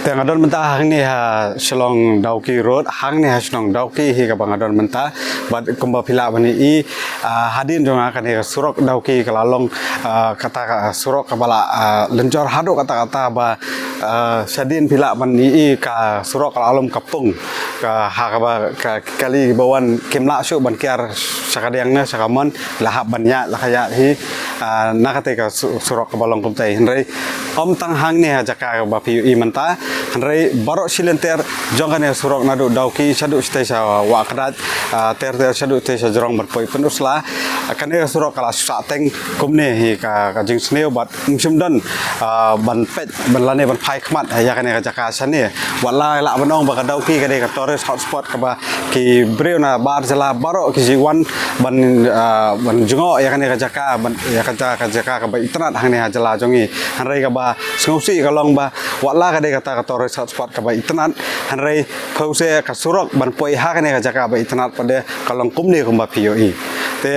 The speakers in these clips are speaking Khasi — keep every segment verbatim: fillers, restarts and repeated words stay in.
Te nga don mynta hangne ha Shillong Dawki Road, hangne ha Shillong Dawki hi kaba nga don mynta. Bad kumba phi lah ban ïohi, ah, hadien jong nga kane ka surok Dawki ka la long, ah, kata ka surok kaba la, ah, lynjor haduh katta katta ba, ah, shadien phi lah ban ïohi ka surok ka la long ka pung. Ka ha kaba ka kali ba wan kim lah shuh ban kiar sha kadiang ne sha kamon, la hap ban ïaid la ka ïaid hi, ah, na kata ka su-, surok kaba long kumta. Hynrei ym tang hangne ha jaka ba phi ïohi mynta, hynrei baroh shi lynter jong kane ka surok naduh Dawki shaduh shatei sha Wah Kdait, ah, ter ter shaduh shatei sha jrong ban poi Pynursla. Ah, kane ka surok ka la sah teng kumne hi ka, ka jingsniew bad ym shym don, ah, ban peit ban lane ban phai khmat ïa kane ka jaka shane. Wat la lah ban ong ba ka Dawki ka dei ka tourist hotspot kaba ki briew na bar jylla baroh ki ju wan ban, ah, ban jngoh ïa kane ka jaka, ban ïa ka jaka, ka jaka kaba itynnad hangne ha jylla jong ngi. Hynrei kaba sngewsih ka long ba wat la ka dei kata ka tourist hotspot kaba itynnad, hynrei phew se ka surok ban poi ha kane ka jaka ba itynnad pat de ka long kumne kumba phi ïohi. Te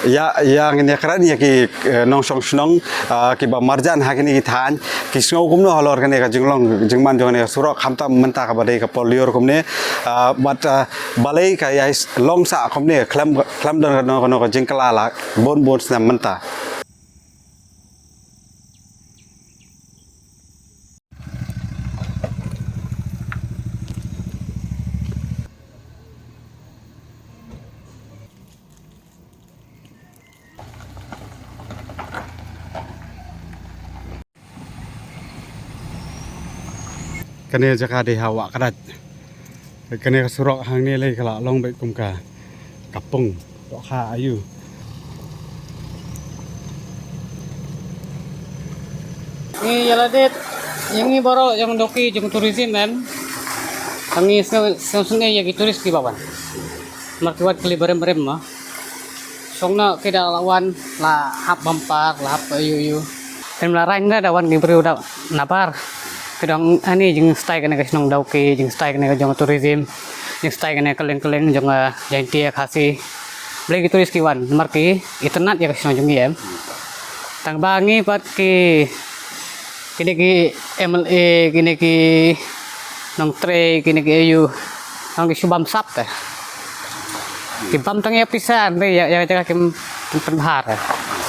ïa, ïa ngin ïa kren ïa ki, eh, nongshong shnong, ah, kiba marjan ha kine ki thaiñ, ki sngew kumno halor kane ka jinglong jingman jong kane ka surok, khamtam mynta kaba dei ka por lyiur kumne, ah, bad, ah, balei ka ïai long sah kumne, khlem, khlem don kano kano ka jingkylla la bun bun snem mynta. Kane jaka dei ha Wah Kdait. Kane ka surok hangne lei ka la long beit kum ka, ka pung. Dohkha aiu. Ngi ïa la dep, ïa ngi baroh jong Dawki jong tourism em. Ngi sngew, sngew sngew ïa ki tourist kiba wan. Namar ki wan kylli barim barim mo. Shong noh ki da la wan la hap bumper, la hap aiu aiu. Em la rang da, da wan ki briew da nabar. Ki dang ani jingstyle kane ka shnong Dawki, jingstyle kane ka jong tourism, jingstyle kane ka kylleng kylleng jong, eh, Jaintia Khasi. Balei ki tourist ki wan, namar ki itynnad ïa ka shnong jong ngi em. Tang ba ngi pat ki, kine ki M L A, kine ki nongtrei, kine ki aiu, nong ki shu bam sap te. Ki bam tang ïa pisa, hynrei ïa, ïa jaka kim, kim pynbha te.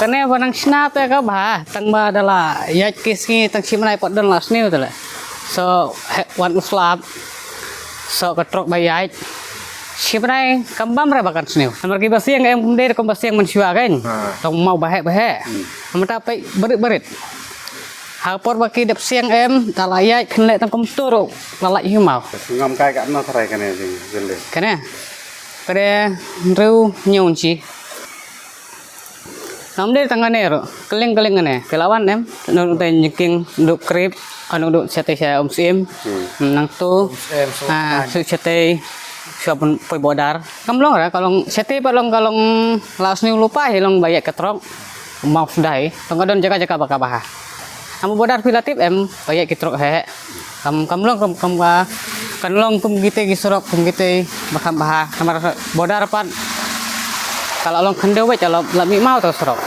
Kane ba nang shna te ka bha, tang ba da la ïaid ki sngi tang shi bnai pat don la sniew te le. So, he, wan u slap. So, ka trok ba ïaid. Shi bnai kam bam re ba kan sniew. Namar ki ba siang em kum dei kum ba siang mynshuwa kan. Ha. Tang maw ba heh ba heh. Hmm. Namar ta peit barit barit. Ha por ba ki dep siang em, ta la ïaid khylleh tang kumtu ruh la lait hi maw. Ngam kai katno tharai kane jing, jing dei. Kane. Kane hynriew hynñiew inchi. Ngam dei tang kane ruh, kylleng kylleng kane. Ki la wan em, nang dei jingkieng duk krip, anu duk shatei sha Umsyiem. Hmm. Nangtu. Umsyiem, ah, Sohnain. Shu shatei, shu pun poi border. Kam long ra, ka long shatei pat long, ka long la sniew lypa hi long ba ïaid ka trok. Maw sdai, tang ka don jaka jaka ba ka bha. Am border phi la tip em, ba ïaid ki trok heh. Kam, kam long, kam, kam ka, kan long kum kitei ki surok, kum kitei ba kham bha. Namar border pat ka la long khyndew beit, ka la, la mih maw ta surok.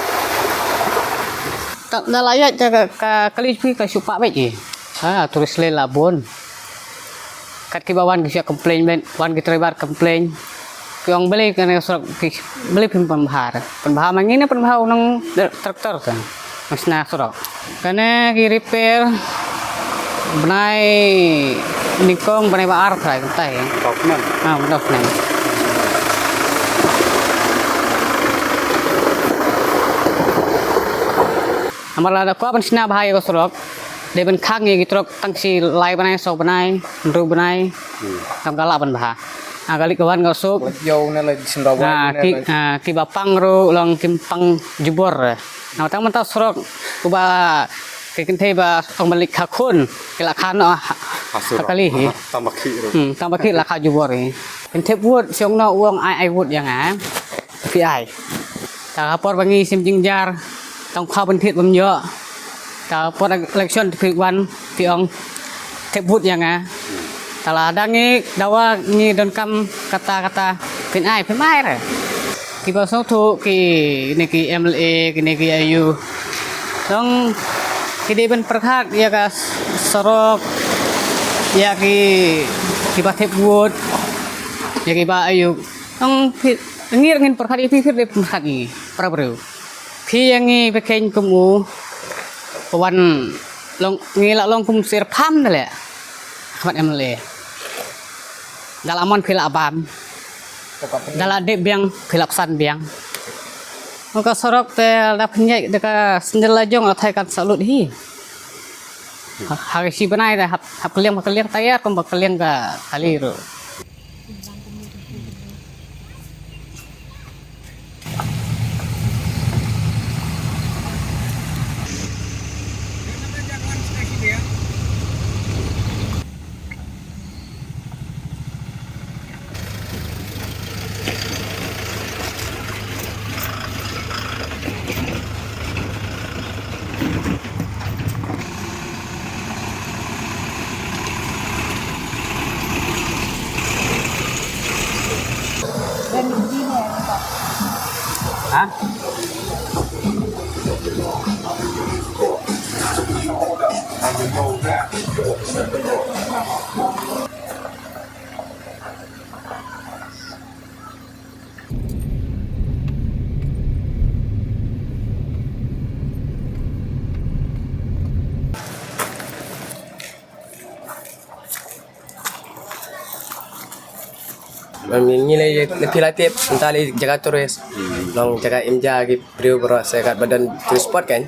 Ta, da la ïaid ka, ka, ka kali phi ka shu pah beit hi. Ha, tourist lei la bun. Kat kiba wan ki shu complain beit, wan ki trei bar complain. Ki ong balei kane surok ki, balei phim pynbha. Pynbha ma ngi ne pynbha u nong tractor ka. Nong shna surok. Kane ki repair bnai nyngkong bnai ba ar phrai kumta hi. Bnai ba ar. Ah, bnai ba ar. Namar lada kwah ban shna bha ïa ka surok, dei ban khang ïa ki trok tang shi lai bnai, saw bnai, hynriew bnai. Hmm. Kam ka lah ban bha. Ah, ka leit ka wan ka suk. Leit ïew ne leit shynraw. Ah, ne ki, leit. Ah, kiba pang ruh long kim pang jubor. Namar tang mynta surok uba ki kynthei ba ong ban leit kha khun, ki la kha noh ha, ha surok. Ha kali hi. Tang ba khih ruh. Hmm, tang ba khih la kha jubor hi. Phin thep vote, shong noh u ong ai ai vote ïa nga. Phi ai. Ta ka por ba ngi shim jingjar, tang kha ban thied bym ïoh. Ta ka por election phi wan, phi ong thep vote ïa nga. Ta lada ngi dawa ngi donkam kata kata, phin ai, phim ai re. Kiba sngewthuh kine ki M L A, kine ki aiu. Dang ki dei ban pyrkhat ïa ka surok, Ïa ki, kiba thep vote, ïa kiba ayu. Ong phi, ngir ngin pyrkhat ïa phi, phi dei pyrkhat ngi para briew. Phi ïa ngi ba kheiñ kum u, wan long, ngi la long kum sir pham da leh. Khmat M L A. Da la mon phi la bam. Da la dep biang phi la psan biang. Ka sorok te da pynjai da ka sendel la jong la thai kan salut hi. Ha, ha ka shi bnai da hap, hap kylliang, hap kylliang tayar kum ba kylliang ka kali ruh. Ha? Ngi, ngi lei, lei phi la tip, mynta lei jaka tourist. Long jaka im ja ki briew baroh se kat ba don tourist spot kan.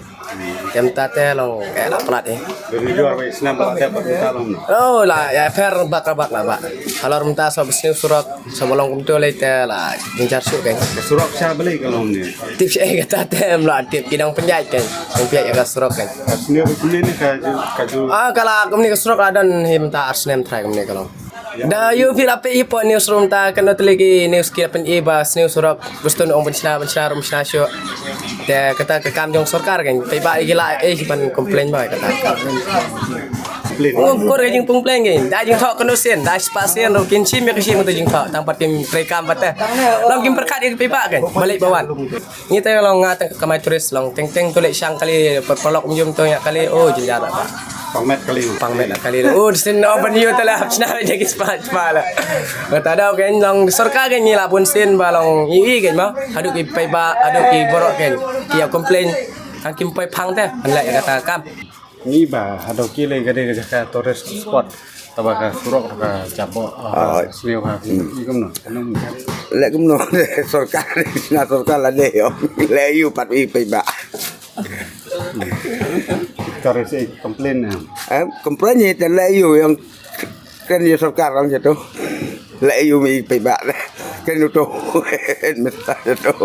Te mynta te long eh la plat eh. Ba ngi jor ba i snem ba la tep ba mynta long no. Oh la, ïa pher bak bak la ba. Halor mynta sob sniew surok, sob long kumto lei te la jynjar suk kan. Surok sha balei ka long ne? Tip sha eh kata te em la tip ki dang pynjai kan. Dang pynjai ka surok kan. Sniew ba kumne ne ka ju, ka ju. Ah, ka la kumne ka surok la don hi mynta ar snem trai kumne ka long. Da ïoh phi la peit hi hapoh news room ta, kano tylli ki news ki la pyni ba sniew surok, bystun ong ban shna, ban shna, ruh ban shna shuh. Te kata ka kam jong sorkar kan, peit ba ki la eh ban complain ba kata. Complain. Oh, kor ka jingcomplain kan. Da jingthoh kano sien, da spah sien ruh kin shim ïa ka shim kata jingthoh, tang pat kim trei kam pat te. Long kim pyrkhat ïa ka peit ba kan, ba leit ba wan. Ngi te long nga tang ka kamai tourist long teng teng tu leh shang kali, paralok mynjur tu ïa kali, oh jynjar ba. Pang met kali. Pang met kali. Oh sien open ïa tu la hap shna ïa ki spah spah la. Kata da kan long sorkar kan ngi la bun sien ba long i i kan ma. Haduh ki peit ba, haduh ki baroh kan. Ki ïa complain. Kan kim poi phang te, kan leh ïa kata kam. Ngi ba haduh ki lei ka dei ka jaka tourist spot. Taba ka surok ka jabok, ah, sniew ha. Ngi kumno? Leh kumno sorkar, na sorkar la dei ïoh. Leh ïoh pat i peit ba. Tourist i complain na. Eh, complain ïa te leh ïoh ïong kren ïa sorkar lang jatuh. Leh ïoh i peit ba. Kren ïoh tu. Mesti jatuh.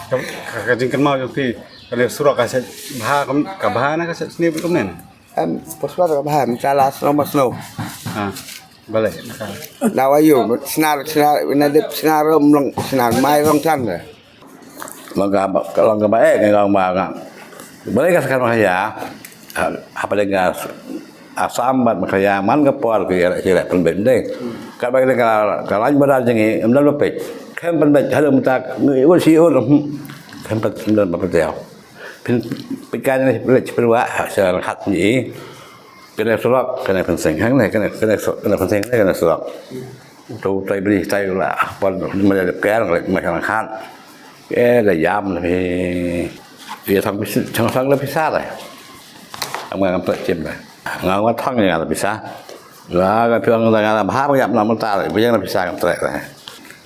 Ka, ka, ka jingkynmaw jong phi, ka dei surok ka set bha kam, ka bha na ka set sniew kumne na? Em, paswar ka bha, mynta la snow ma snow. Ha, balei na ka. Na wa yu, snar, snar, na dep snar, mlong, snar, mai rong tan ka. Long ka ba, long ka ba, eh, long ba ka. Balei ka sekan ma ka ya, ha, hapa dei ka Assam bad Meghalaya man ka por ki ïaleh pynbeit dei. Katba ka, ka lain border jong ngi ym don ba peit. Khlem pynbeit haduh mynta ngi ur shi ur. Khlem pynbeit ba peit. Phin peit ka ne leit pynwa ha sha khat ni. Kane surok, kane fencing hangne, kane, kane su-, kane fencing, kane surok. Tu tai bri tai la pon ma da ker ma sha khat. Eh da yam la phi. Ïa thang phi, thang thang la phi sa da. Ang ma ngam pla chim da. Nga nga thang nga la phi sa. Nga nga phi nga nga bha nga yap na mynta la phi nga la phi sa ngam trek da.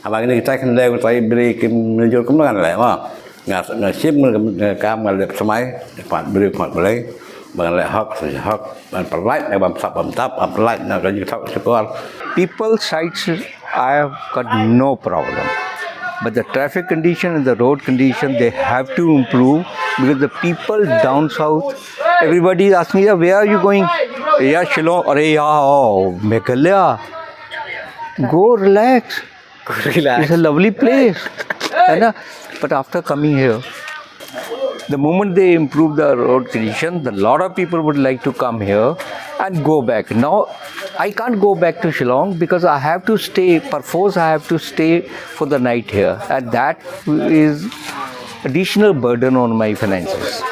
Haba kine kita khyndew kita bri kim jur kum ngan leh ma. Nga nga shim nga kam nga leh samai pat bri pat Blei. Ba ngan leh hok sa hok. Ban pynlait na bam sap bam tap ban pynlait na ka jingthok shukor. People sides, I have got no problem. But the traffic condition and the road condition, they have to improve because the people down south, everybody is asking, "Yeah, where are you going?" "Yeah, Shillong." "Are, yeah, oh, Meghalaya." Go relax. Relax. It's a lovely place. Hai na? But after coming here, the moment they improve the road condition, the lot of people would like to come here and go back. Now, I can't go back to Shillong because I have to stay, perforce I have to stay for the night here. And that is additional burden on my finances.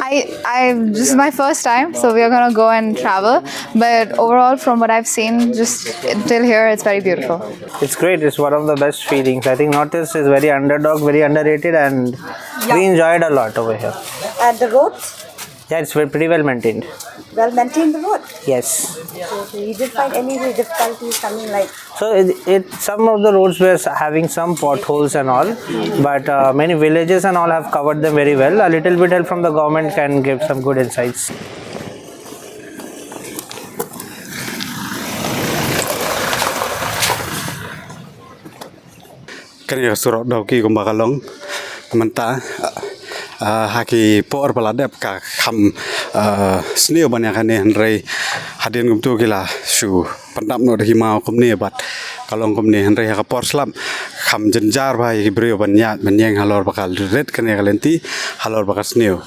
I I, I this is my first time, so we are gonna go and travel. But overall, from what I've seen, just till here, it's very beautiful. It's great. It's one of the best feelings. I think Northeast is very underdog, very underrated, and we enjoyed a lot over here. And the roads? Yeah, it's ve- pretty well maintained. Well maintained the road. Yes. Okay, you did find any difficulties coming like So it, it some of the roads were s- having some potholes and all, but uh, many villages and all have covered them very well. A little bit help from the government can give some good insights. Kane ka surok Dawki kumba ka long mynta, ah, ha ki por ba la dep ka kham, ah, sniew ban ïa kane, hynrei hadien kumtu ki la shu pyndap noh da ki maw kumne bad ka long kumne, hynrei ha ka por slap kham jynjar bha ïa ki briew ban ïaid ban ïeng halor ba ka rit kane ka lynti, halor ba ka sniew.